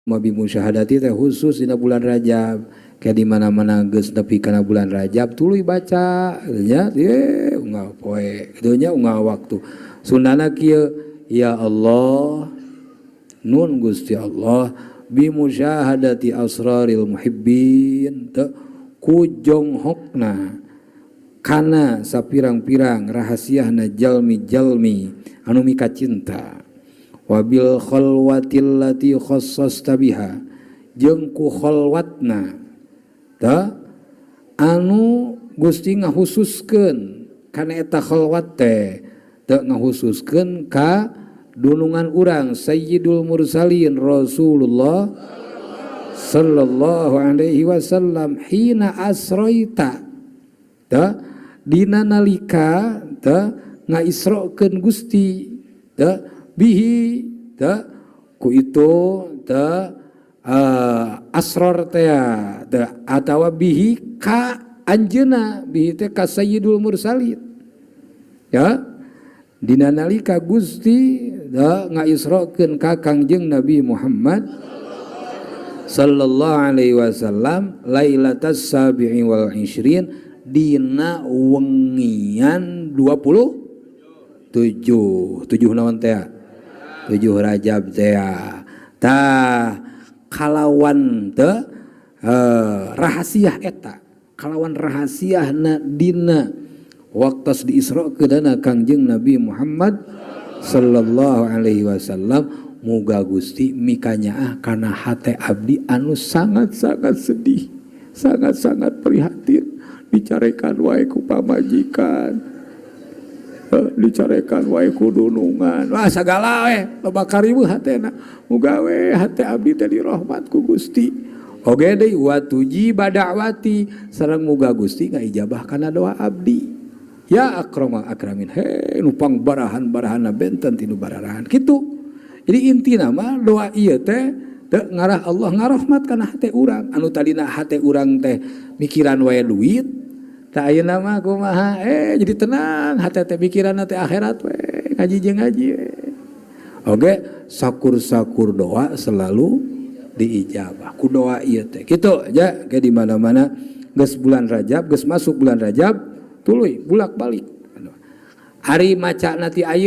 Bi musyahadati teh khusus dina bulan Rajab. Kayak di mana-mana geus nepi kana bulan Rajab, tuluy baca nya, ye unggal poe kitu nya, unggal waktu. Sundana kieu: "Ya Allah, nun Gusti Allah, bi musyahadati asraril muhibbin," teu ku jonghokna kana sapirang-pirang rahasiana jalmi-jalmi anu mika cinta, wabil khalwatil lati khassasta biha, jeung ku khalwatna ta anu Gusti ngahususkeun kana eta khalwat teh, teu ngahususkeun ka dunungan urang Sayyidul Mursalin Rasulullah sallallahu alaihi wasallam, hina asraita, ta dina nalika ta ngaisrokeun Gusti ta bihi, ta ku itu ta asror teh ta, atawa bihi ka anjeuna, bihi teh ka Sayyidul Mursalin ya, dina nalika Gusti da ngaisrokeun ka Kangjeng Nabi Muhammad sallallahu alaihi wasallam, lailatas sabi'i wal ishrin, dina wengian 27, tujuh naon teh? 7 Rajab teh. Tah, kalawan teh rahasia eta, kalawan rahasiana dina waktu diisrokeunana Kangjeng Nabi Muhammad sallallahu alaihi wasallam, muga Gusti mikanyaah kana hate abdi anu sangat-sangat sedih, sangat-sangat prihatin, dicarekan wae ku pamajikan, dicarekan wae ku dunungan, wah sagala we loba kariweuh hatena, muga we hate abdi teh dirahmat ku Gusti. Oge deui, wa tujiba da'wati, sareng muga Gusti ngaijabah kana doa abdi, ya akramal akramin, he nu pangbarahan-barahana benten ti nu bararahan kitu. Jadi intina mah doa ieu teh teu ngarah Allah ngarahmat kana hate urang anu tadina hate urang teh mikiran wae duit. Tah, ayeuna mah kumaha? Jadi tenang hate teh, pikiranna teh akhirat we, ngaji jeung ngaji we. Oke, sakur-sakur doa selalu diijabah ku doa ieu teh kitu aja. Kayak di mana-mana geus bulan Rajab, geus masuk bulan Rajab, tuluy bulak-balik. Ari maca nanti ayeuna.